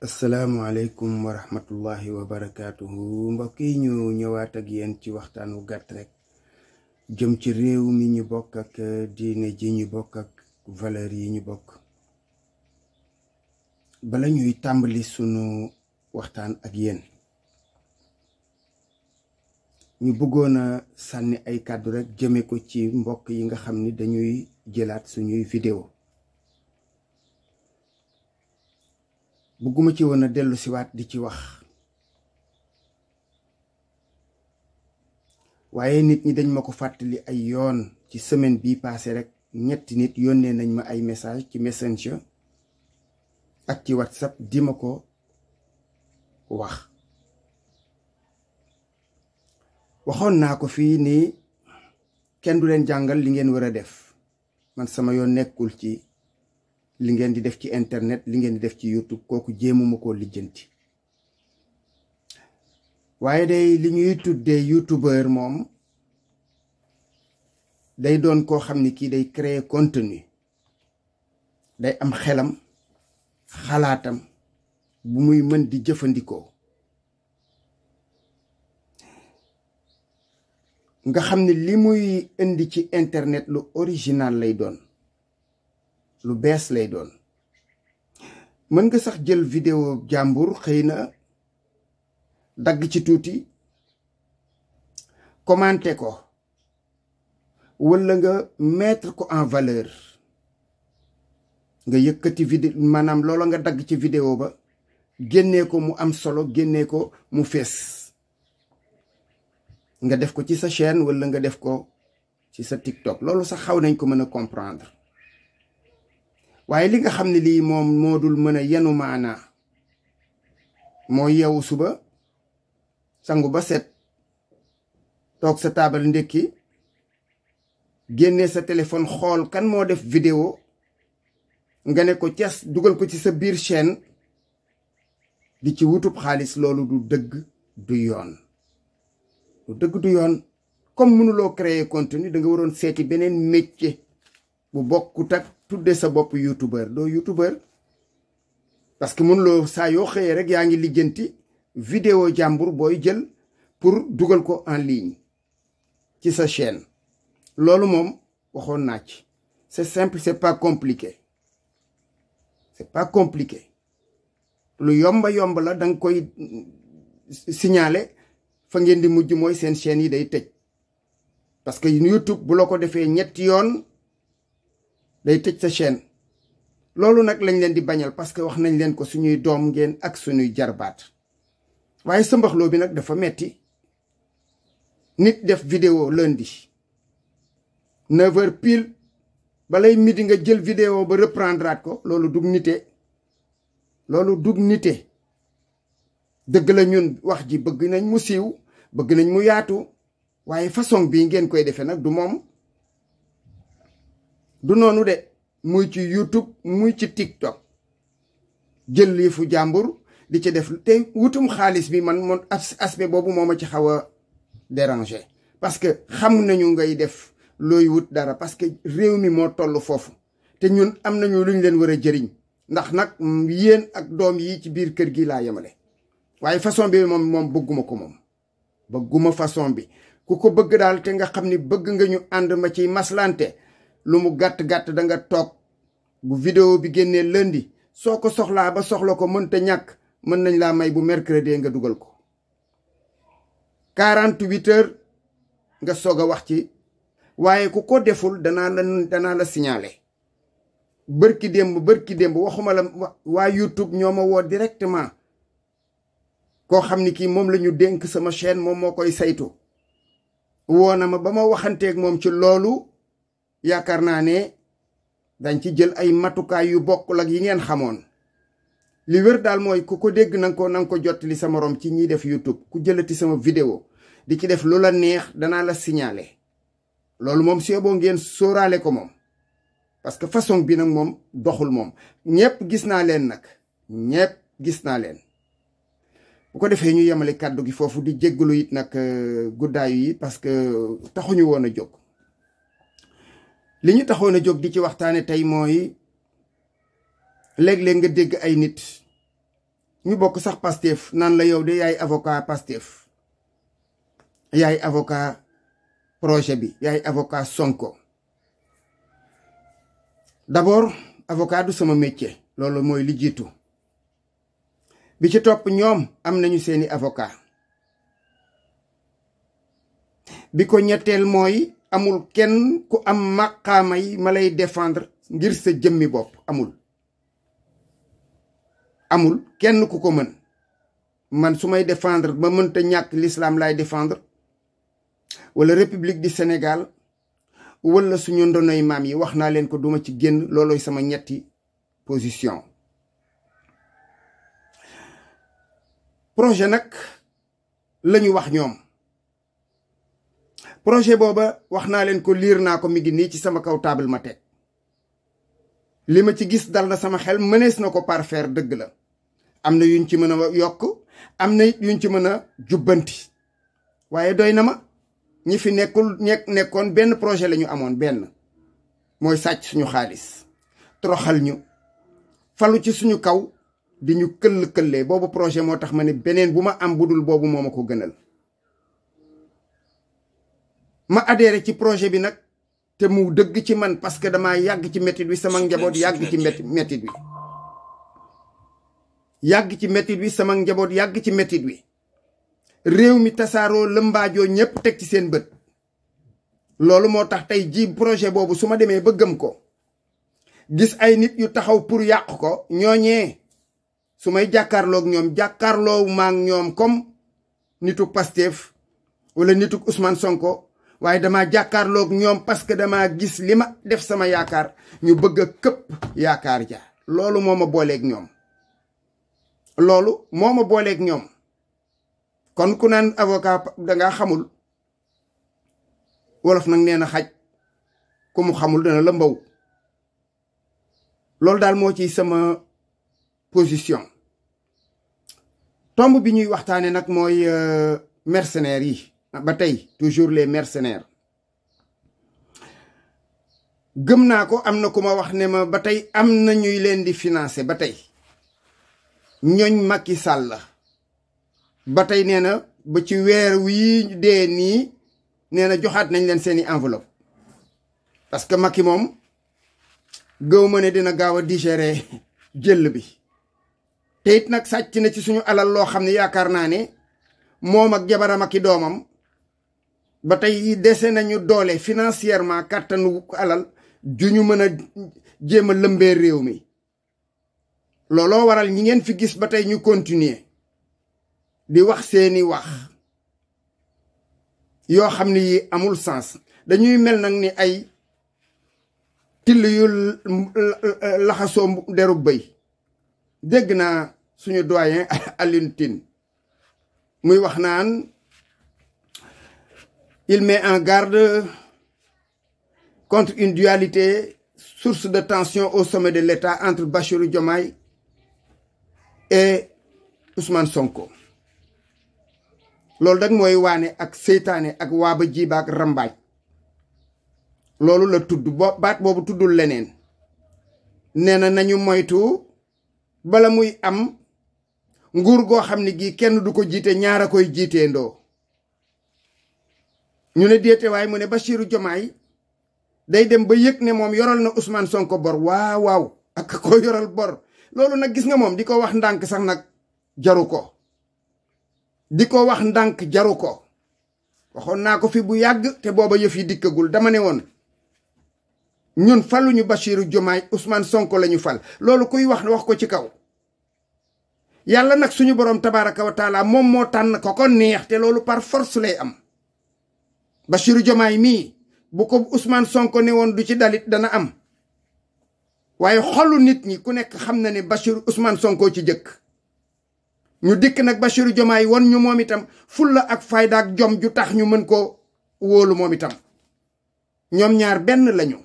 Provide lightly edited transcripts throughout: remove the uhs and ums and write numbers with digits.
asalaamaaleykum wa rahmatullahi wa barakaatuhu mbokk yi ñu ñëwaat ak yéen ci waxtaan wu gàtt rek jëm ci réew mi ñu bokk ak diine ji ñu bokk ak valeur yi ñu bokk. bala ñuy tàmbali sunu waxtaan ak yéen ñu bëggoon a sànni ay kàddu rek jëme ko ci mbokk yi nga xam ni dañuy jëlaat suñuy vidéo. bëgguma ci woon a dellu siwaat di ci wax waaye nit ñi dañ ma ko fàttali ay yoon ci semaine bii passé rek ñetti nit yónnee nañ ma ay message ci messenger ak ci whatsapp di ma ko wax. waxoon naa ko fii ni kenn du leen jàngal li ngeen war a def, man sama yoon nekkul ci li ngeen di def ci internet, li ngeen di def ci YouTube, kooku jéemuma koo lijjanti. waaye day li ñuy tuddee youtubeur moom day doon koo xam ni kii day créer contenu, day am xelam xalaatam bu muy mën di jëfandikoo, nga xam ne li muy indi ci internet lu original lay doon, lu bees lay doon. mën nga sax jël vidéo jàmbur xëy na dagg ci tuuti commenter ko walla nga mettre ko en valeur, nga yëkkati vidéo maanaam loola nga dagg ci vidéo ba génnee ko mu am solo, génnee ko mu fees, nga def ko ci sa chaîne walla nga def ko ci sa TikTok. loolu sax xaw nañ ko mën a comprendre. waaye li nga xam ne lii moom moo dul mën a yenu maanaa moo yeewu suba sangu ba set toog sa taabal ndékki génnee sa téléphone xool kan moo def vidéo nga ne ko cas dugal ko ci sa biir chaîne di ci wutub xaalis. loolu du dëgg du yoon, du dëgg du yoon. comme mënuloo créer contenu da nga waroon seeti beneen métier bu bokkut ak tudde sa bopp youtubeur. doo youtubeur parce que mënuloo saa yoo xëyee rek yaa ngi lijjanti vidéo jàmbur booy jël pour dugal ko en ligne ci sa chaîne. loolu moom waxoon naa ci, c'est simple, c'est pas compliqué, c'est pas compliqué. lu yomba yomb la, danga koy signaler fa ngeen di mujj mooy seen chaîne yi day tëj, parce que YouTube bu la ko defee ñetti yoon day tëj sa chaîne. loolu nag lañ leen di bañal parce que wax nañ leen ko suñuy doom ngeen ak suñuy jarbaat. waaye sëmbaxloo bi nag dafa metti. nit def vidéo lundi 9h pile balay midi nga jël vidéo ba reprendraat ko. loolu dug nite, loolu dug nite. dëgg la ñun wax ji bëgg nañ mu siiw, bëgg nañ mu yaatu, waaye façon bii ngeen koy defee nag du moom, du noonu de. muy ci YouTube muy ci TikTok jël lii fu jàmbur di ci def te wutum xaalis bi man moom aspect boobu moo ma ci xaw a déranger. parce que xam nañu ngay def looy wut dara, parce que réew mi moo toll foofu te ñun am nañu luñ leen war a jëriñ. ndax nag yéen ak doom yi ci biir kër gi laa yemale. waaye façon bi moom bëgguma ko, moom bëgguma façon bi. ku ko bëgg daal te nga xam ni bëgg nga ñu ànd ma ciy maslante, lu mu gàtt-gàtt da nga toog bu vidéo bi génnee lundi, soo ko soxlaa ba soxla ko mënta ñàkk, mën nañ laa may bu mercredi nga dugal ko 48 heures nga soog a wax ci. waaye ku ko deful danaa la signaler. bërki démb waxuma la waa YouTube ñoo ma woo directement, koo xam ni kii moom la ñu dénk sama chaîne, moom moo koy saytu. woo na ma ba ma waxanteeg moom ci loolu. yaakaar naa ne dañ ci jël ay matukaay yu bokkul ak yi ngeen xamoon. li wér daal mooy ku ko dégg nanga ko jottali sa morom ci ñiy def YouTube. ku jëlati sama vidéo di ci def lu la neex danaa la signaler. loolu moom si boo ngeen sóoraale ko moom, parce que façon bi nag moom doxul moom. ñépp gis naa leen nag, ñépp gis naa leen. bu ko defee ñu yemale kàddu gi foofu, di jéggalu it nag guddaayu yi, parce que taxuñu woon a jóg. li ñu taxoon a jóg di ci waxtaane tey mooy léeg-léeg nga dégg ay nit ñu bokk sax Pastef naan la yow de yaay avocat Pastef yaay avocat projet bi yaay avocat Sonko. D'abord avocat du sama métier loolu mooy li jiitu bi ci topp ñoom am nañu seeni avocat bi ko ñetteel mooy amul kenn ku am maqaama yi ma lay défendre ngir sa jëmmi bopp amul kenn ku ko mën man su may défendre ba mënta ñàkk l'islam lay défendre wala république du Sénégal wala suñu ndonoy maam yi wax naa leen ko duma ci génn loolooy sama ñetti position. Projet nag lañu wax ñoom projet booba wax naa leen ko liir naa ko mi ngi nii ci sama kaw table ma teg li ma ci gis dal na sama xel mënees na ko parfaire dëgg la am na yuñ ci mën a yokk am na yuñ ci mën a jubbanti waaye doy na ma ñi fi nekkoon benn projet la ñu amoon benn mooy sàcc suñu xaalis toroxal ñu falu ci suñu kaw di ñu këll-këllee boobu projet moo tax ma ne beneen bu ma am budul boobu moo ma ko gënal ma adhéré ci projet bi nag te mu dëgg ci man parce que dama yàgg ci métit wi sama njaboot yàgg ci métit wi sama njaboot yàgg ci métit wi réew mi tasaaroo lëmbaajoo ñépp teg ci seen bët loolu moo tax tey ji projet boobu su ma demee ba gëm ko gis ay nit yu taxaw pour yàq ko ñooñee su may jàkkaarloog ñoom jàkkaarloo maak ñoom comme nitu Pastef wala nitu Ousmane Sonko waaye dama jàkkaarloog ñoom parce que dama gis li ma def sama yaakaar ñu bëgg a këpp yaakaar ja loolu moo ma booleeg ñoom kon ku naan avocat danga xamul wolof nag nee na xaj ku mu xamul dana la mbaw loolu daal moo ci sama position. Tomb bi ñuy waxtaane nag mooy mercenaires yi ba tey toujours les mercenaires gëm naa ko am na ku ma wax ne ma ba tey am na ñuy leen di financer ba tey ñooñ Macky Sall ba tey nee na ba ci weer wii dee nii nee na joxaat nañ leen seeni enveloppe parce que Macky moom gëw ma ne dina gaaw a digérer jël bi te it nag sàcc na ci suñu alal loo xam ne yaakaar naa ne moom ak jabaram ak i doomam ba tey dese nañu doole financièrement kàttanu alal ju ñu mën a jéem a lëmbee réew mi looloo waral ñi ngeen fi gis ba tey ñu continuer di wax seeni wax yoo xam ne yi amul sens dañuy mel nag ni ay till yu laxasoo deru bëy dégg naa suñu doyen Alioune Tine muy wax naan il met en garde contre une dualité source de tension au sommet de l'État entre Bassirou Diomaye et Ousmane Sonko loolu dag mooy waane ak seytaane ak waaba jiiba ak rambaaj loolu la tudd baat boobu tuddul leneen nee na nañu moytu bala muy am nguur goo xam ne gii kenn du ko jiite ñaar a koy jiitee ndoo ñu ne déete waay mu ne Bassirou Diomaye day dem ba yëg ne moom yoral na Ousmane Sonko bor waaw ak ko yoral bor loolu nag gis nga moom di ko wax ndànk sax nag jaru ko di ko wax ndànk jaru ko waxoon naa ko fi bu yàgg te booba yëf yi dikkagul dama ne woon ñun faluñu Bassirou Diomaye Ousmane Sonko lañu fal loolu kuy wax ko ci kaw yàlla nag suñu borom tabaraka wa taala moom moo tànn ko neex te loolu par force lay am Bassirou Diomaye mii bu ko Ousmane Sonko ne woon du ci dalit dana am waaye xolu nit ñi ku nekk xam na ne Bassirou Ousmane Sonko ci jëkk ñu dikk nag Bassirou Diomaye won ñu moom itam fulla ak fayda ak jom ju tax ñu mën ko wóolu moom itam ñoom ñaar benn lañu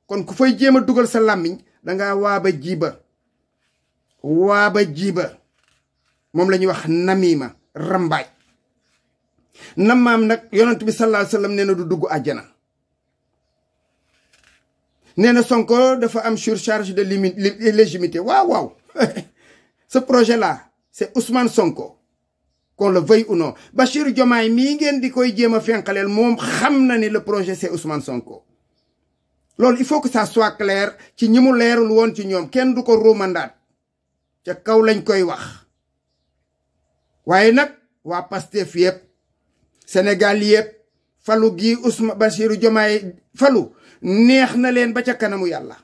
kon ku fay jéem a dugal sa làmmiñ danga waaba jiiba moom la ñuy wax namima rambaaj namaam nag yonent bi sallallahu alayhi wasallam nee na du dugg àjjana nee na Sonko dafa am surcharge de légitimité waaw ce projet là c'est Ousmane Sonko. Qu'on le veuille ou non. Bassirou Diomaye mii ngeen di koy jéem a fenqaleel moom xam na ni le projet c'est Ousmane Sonko. loolu il faut que ça soit clair ci ñi mu leerul woon ci ñoom kenn du ko ruumandaat ca kaw lañ koy wax. waaye nag waa Pastef yëpp Sénégal yëpp falu gi Ousmane Bassirou Diomaye falu neex na leen ba ca kanamu yàlla.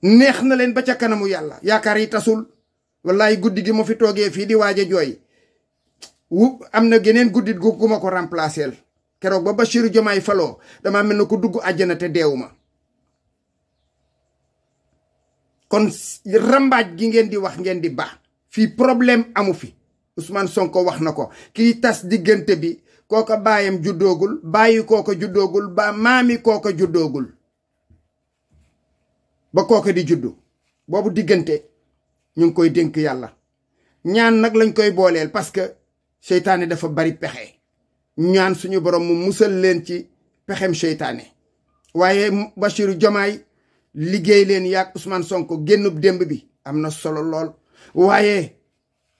neex na leen ba ca kanamu yàlla yaakaar yi tasul wallaay guddi gi ma fi toogee fii di waaj a jooy am na geneen guddit gu ma ko remplacer keroog ba Bassirou Diomaye faloo dama mel na ko dugg àjjana te deewuma. kon rambaaj gi ngeen di wax ngeen di ba fii problème amu fi. Ousmane Sonko wax na ko kii tas diggante bi kooka baayam juddoogul bàyyi kooka juddoogul ba maami kooka juddoogul ba kooka di juddu boobu diggante ñu ngi koy dénk yàlla. ñaan nag lañ koy booleel parce que seytaane dafa bari pexe ñaan suñu borom mu musal leen ci pexem seytaane. waaye Bassirou Diomaye liggéey leen yaag Ousmane Sonko génnub démb bi am na solo lool. waaye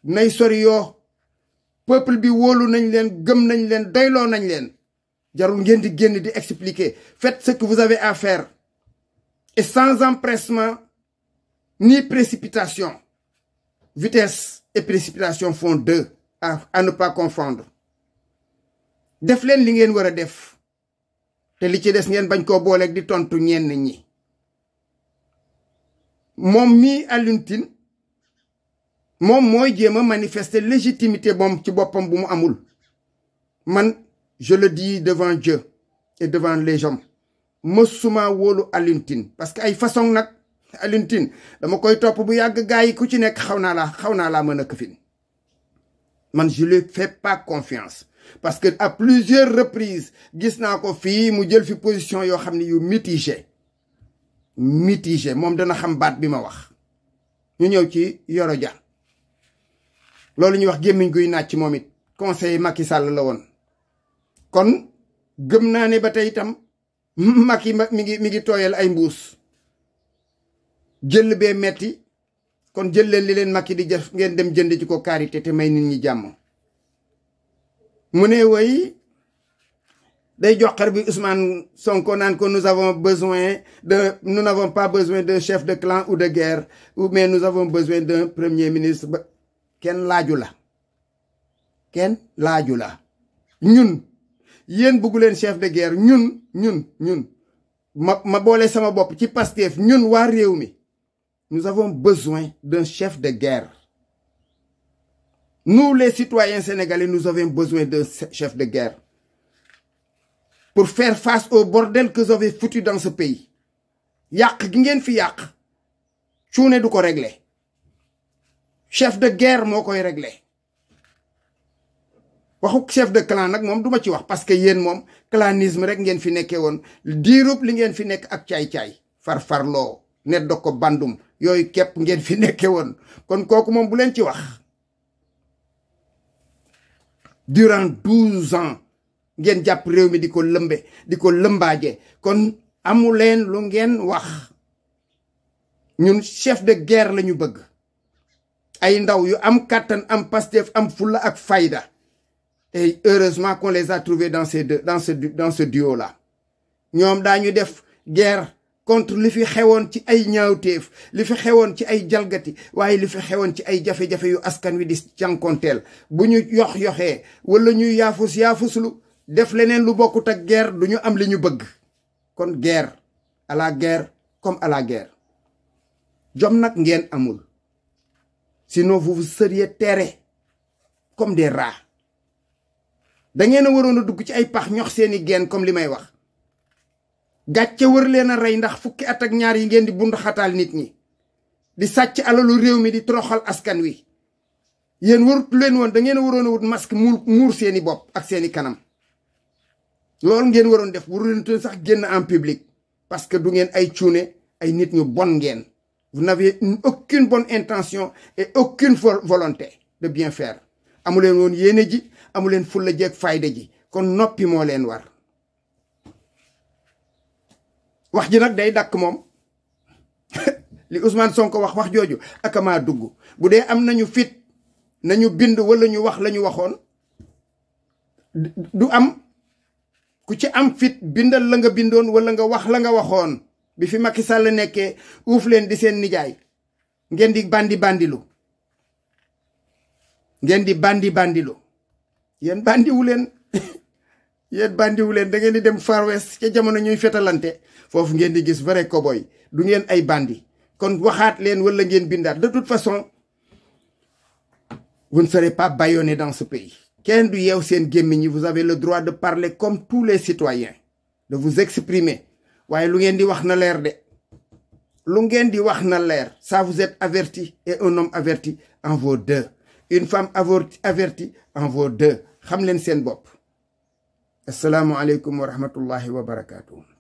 nay sori yoo peuple bi wóolu nañ leen gëm nañ leen doyloo nañ leen jarul ngeen di génn di expliquer. Faites ce que vous avez à faire et sans empressement ni précipitation. Vitesse et précipitation font deux à ne pas confondre. def leen li ngeen war a def te li ci des ngeen bañ koo booleeg di tontu ñenn ñi. moom mii Alioune Tine moom mooy jéem a manifester légitimité moom ci boppam bu mu amul. man je le dis devant Dieu et devant les hommes mësuma wóolu Alioune Tine parce que ay façon nag Alioune Tine dama koy topp bu yàgg gaa yi ku ci nekk xaw naa laa mën a këfin. man je lui fais pas confiance parce que à plusieurs reprises gis naa ko fii mu jël fi position yoo xam ne yu mitigé moom dana xam baat bi ma wax. ñu ñëw ci Yoro Dia loolu ñuy wax gémmiñ guy naaj ci moom it conseiller Macky Sall la woon. kon gëm naa ne ba tey itam Macky mi ngi tooyal ay mbuus jël bee metti kon jël leen li leen Macky di jëf ngeen dem jënd ci ko karité te may nit ñi jàmm. mu ne woy day joxar bi Ousmane Sonko naan ko nous n'avons pas besoin de chef de clan ou de guerre mais nous avons besoin d'un premier ministre. ba kenn laaju la ñun yéen bëggu leen chef de guerre ñun ma boole sama bopp ci Pastef ñun waa réew mi nous avons besoin d'un chef de guerre. Nous les citoyens sénégalais nous avons besoin d'un chef de guerre pour faire face au bordel que vous avez foutu dans ce pays. yàq gi ngeen fi yàq cuune du ko régler chef de guerre moo koy régler. waxu chef de clan nag moom duma ci wax parce que yéen moom clanisme rek ngeen fi nekkee woon diirub li ngeen fi nekk ak caay-caay farfarloo net do ko bandum yooyu képp ngeen fi nekkee woon kon kooku moom bu leen ci wax. durant 12 ans ngeen jàpp réew mi di ko lëmbaaje kon amu leen lu ngeen wax. ñun chef de guerre la ñu bëgg ay ndaw yu am kàttan am Pastef am fulla ak fayda. Et heureusement qu'on les a trouvés dans ce duo-là. ñoom daañu def guerre contre li fi xewoon ci ay ñaawteef li fi xewoon ci ay jalgati waaye li fi xewoon ci ay jafe-jafe yu askan wi di jànkonteel bu ñu yoxee wala ñuy yaafuslu def leneen lu bokkut ak guerre du ñu am li ñu bëgg. kon guerre à la guerre comme à la guerre. jom nag ngeen amul sinon vous seriez terrés comme des rats. da ngeen a waroon a dugg ci ay pax ñox seeni geen comme li may wax gàcce wër leen a rey ndax fukki at ak ñaar yi ngeen di bund xataal nit ñi di sàcc alalu réew mi di toroxal askan wi. yéen warut leen woon da ngeen a waroon a wut masque muur seeni bopp ak seeni kanam loolu ngeen waroon def waru leen sax génn en public parce que du ngeen ay cuune ay nit ñu bon ngeen. vous n'avez aucune bonne intention et aucune volonté de bien faire. amu leen woon yéene ji amu leen fulla jeeg fayda ji kon noppi moo leen war. wax ji nag day dakk moom li Ousmane Sonko wax jooju akamaa dugg bu dee am nañu fit nañu bind wala ñu wax la ñu waxoon du am ku ci am fit bindal la nga bindoon wala nga wax la nga waxoon bi fi Macky Sall nekkee uuf leen di seen nijaay ngeen di bandilu ngeen di bandilu yéen bandiwu leen yéen bandiwu leen da ngeen di dem Far West ca jamono ñuy fetalante foofu ngeen di gis vrai cowboy du ngeen ay bandi kon waxaat leen wala ngeen bindaat de toute façon vous ne serez pas bâillonnés dans ce pays kenn du yeew seen gémmiñ yi vous avez le droit de parler comme tous les citoyens de vous exprimer waaye lu ngeen di wax na leer de lu ngeen di wax na leer ça vous êtes averti et un homme averti en vaut deux une femme avertie en vaut deux xam leen seen bopp asalaamualeykum wa rahmatullahi wa barakatuh